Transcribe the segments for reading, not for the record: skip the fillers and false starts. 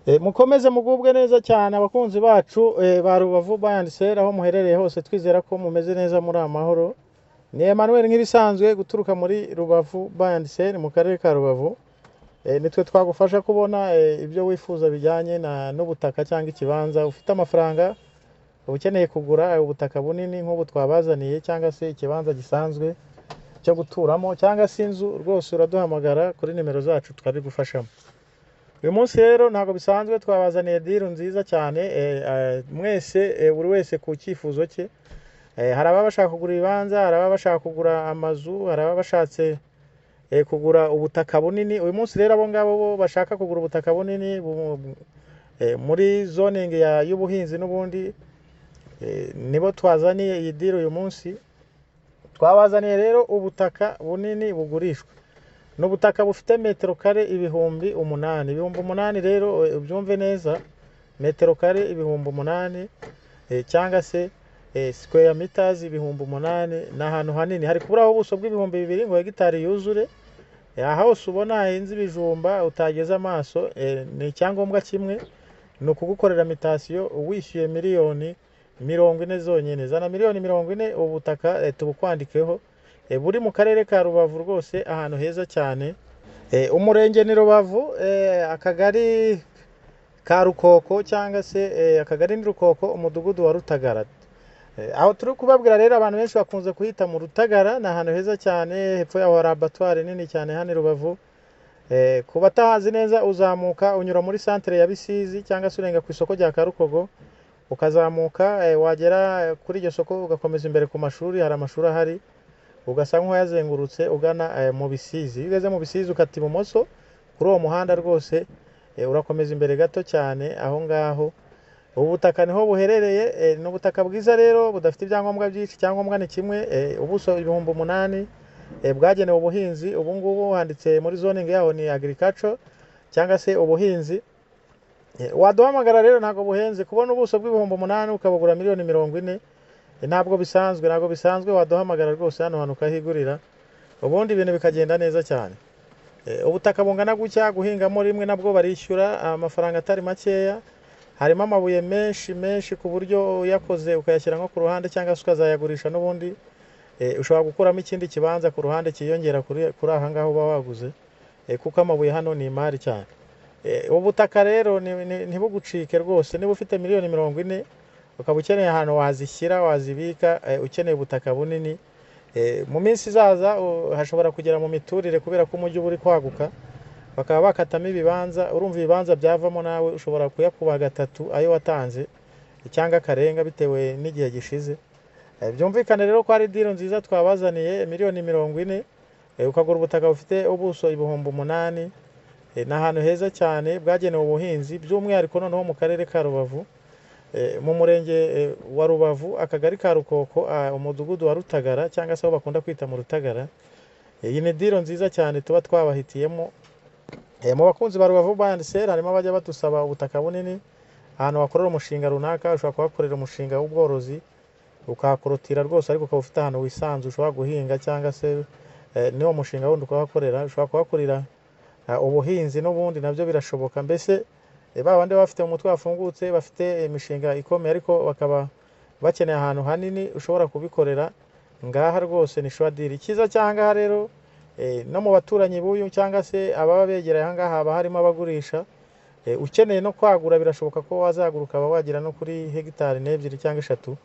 Mukomeze mugubwe neza cyane, abakunzi bacu ba Rubavu Buy and Sell, aho muherereye hose, twizera ko mumeze neza, muri amahoro. Ni Emmanuel nk'ibisanzwe, guturuka muri Rubavu Buy and Sell mu karere ka Rubavu. Nitwe twagufasha kubona ibyo wifuza bijyanye n'ubutaka cyangwa ikibanza. Ufite amafaranga, uba ukeneye kugura ubutaka bunini nk'ubu twabazaniye, cyangwa se ikibanza gisanzwe cyo guturamo, cyangwa se inzu, rwose uraduhamagara kuri nimero zacu tukabigufashamo. Uyu munsi rero ntabwo bisanzwe, twabazaniye deal nziza cyane, mwese, buri wese ku cyifuzo cye. Hari ababa bashaka kugura ibibanza, hari ababa bashaka kugura amazu, hari ababa bashatse kugura ubutaka bunini. Uyu munsi rero, abo ngabo bo bashaka kugura ubutaka bunini muri zoning y'ubuhinzi n'ubundi, nibo twazaniye iyi deal uyu munsi. Twabazaniye rero ubutaka bunini bugurishwa. Ni ubutaka bufite metero kare 8000. 8000 rero, ubyumve neza, metero kare 8000, cyangwa se square meters 8000. Ni ahantu hanini, hari kuburaho ubuso bw'2000 ngo hegitari yuzure. Aha hose ubona hahinze ibijumba utageze amaso, ni icyangombwa kimwe, ni ukugukorera mutation wishyuye miliyoni 40 zonyine. Zana miliyoni 40, ubu butaka tubukwandikeho. Buri mu karere ka Rubavu rwose, ahantu heza cyane. Umurenge ni Rubavu, akagari ka Rukoko, cyangwa se akagari ni Rukoko, umudugudu wa Rutagara. Aho turi kubabwira rero, abantu benshi bakunze kuhita mu Rutagara. Ni ahantu heza cyane, hepfo yaho hari abattoir nini cyane hano i Rubavu. Ku batahazi neza, uzamuka unyura muri santere ya Bisizi, cyangwa se urenga ku isoko rya Karukogo, ukazamuka, wagera kuri iryo soko ugakomeza imbere ku mashuri, hari amashuri ahari, ugasa nk'uwayazengurutse ugana mu Bisizi. Iyo ugeze mu Bisizi ukata ibumoso kuri uwo muhanda rwose, urakomeza imbere gato cyane, aho ngaho ubu butaka niho buherereye. Ni ubutaka bwiza rero budafite ibyangombwa byinshi. Icyangombwa ni kimwe, ubuso 8000, bwagenewe ubuhinzi. Ubu ngubu handitse muri zoning yaho ni agriculture cyangwa se ubuhinzi. Waduhamagara rero, ntabwo buhenze. Kubona ubuso bw'8000 ukabugura miliyoni 40, ntabwo bisanzwe, ntabwo bisanzwe. Waduhamagara rwose hano hantu ukahigurira, ubundi ibintu bikagenda neza cyane. Ubutaka bungana gutya, guhingamo rimwe nabwo barishyura amafaranga atari makeya. Harimo amabuye menshi menshi, ku buryo uyakoze ukayashyira nko ku ruhande cyangwa se ukazayagurisha n'ubundi, ushobora gukuramo ikindi kibanza ku ruhande cyiyongera kuri aha ngaha uba waguze, kuko amabuye hano ni imari cyane. Ubu butaka rero ntibugucike rwose. Niba ufite miliyoni 40, ukaba ukeneye ahantu wazishyira, wazibika, ukeneye ubutaka bunini, mu minsi izaza hashobora kugera mu miturire, kubera ko umujyi uba uri kwaguka, bakaba bakatamo ibibanza. Urumva ibibanza byavamo, nawe ushobora kuyakuba gatatu ayo watanze cyangwa akarenga, bitewe n'igihe gishize. Byumvikane rero ko ari deal nziza twabazaniye: miliyoni 40, ukagura ubutaka bufite ubuso 8000. Ni ahantu heza cyane, bwagenewe ubuhinzi by'umwihariko, noneho mu karere ka Rubavu, mu murenge wa Rubavu, akagari ka Rukoko, umudugudu wa Rutagara, cyangwa se aho bakunda kwita mu Rutagara. Iyi ni deal nziza cyane tuba twabahitiyemo. Mu bakunzi ba Rubavu Buy and Sell harimo abajya badusaba ubutaka bunini, ahantu wakorera umushinga runaka. Ushobora kuhakorera umushinga w'ubworozi, ukahakorotira rwose, ariko ukaba ufite ahantu wisanzuye ushobora guhinga, cyangwa se n'uwo mushinga wundi ukahakorera. Ushobora kuhakorera ubuhinzi n'ubundi, nabyo birashoboka. Mbese ba bandi baba bafite mu mutwe wafungutse, bafite imishinga ikomeye, ariko bakaba bakeneye ahantu hanini ushobora kubikorera, ngaha rwose ni sure deal. Icyiza cy'aha ngaha rero, no mu baturanyi b'uyu cyangwa se ababa begereye aha ngaha, haba harimo abagurisha. Ukeneye no kwagura, birashoboka ko wazagura ukaba wagera no kuri hegitari n'ebyiri cyangwa eshatu,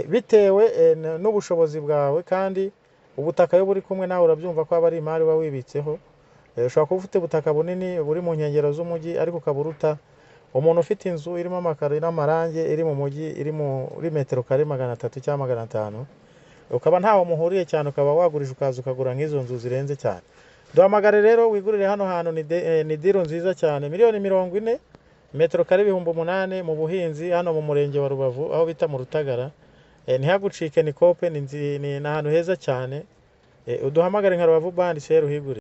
bitewe n'ubushobozi bwawe. Kandi ubutaka iyo buri kumwe nawe, urabyumva ko aba ari imari uba wibitseho. Ushobora kuba ufite ubutaka bunini buri mu nkengero z'umujyi, ariko ukaba uruta umuntu ufite inzu irimo amakaro n'amarangi, iri mu mujyi, iri muri metero kare 300 cyangwa 500, ukaba ntaho muhuriye cyane, ukaba wagurisha ukaza ukagura nk'izo nzu zirenze cyane. Duhamagare rero wigurire hano hantu, ni deal nziza cyane: miliyoni 40, metero kare 8000, mu buhinzi, hano mu murenge wa Rubavu, aho bita mu Rutagara. Ntihagucike, ni kope, ni ahantu heza cyane. Uduhamagare nka Rubavu Buy and Sell uhigurire.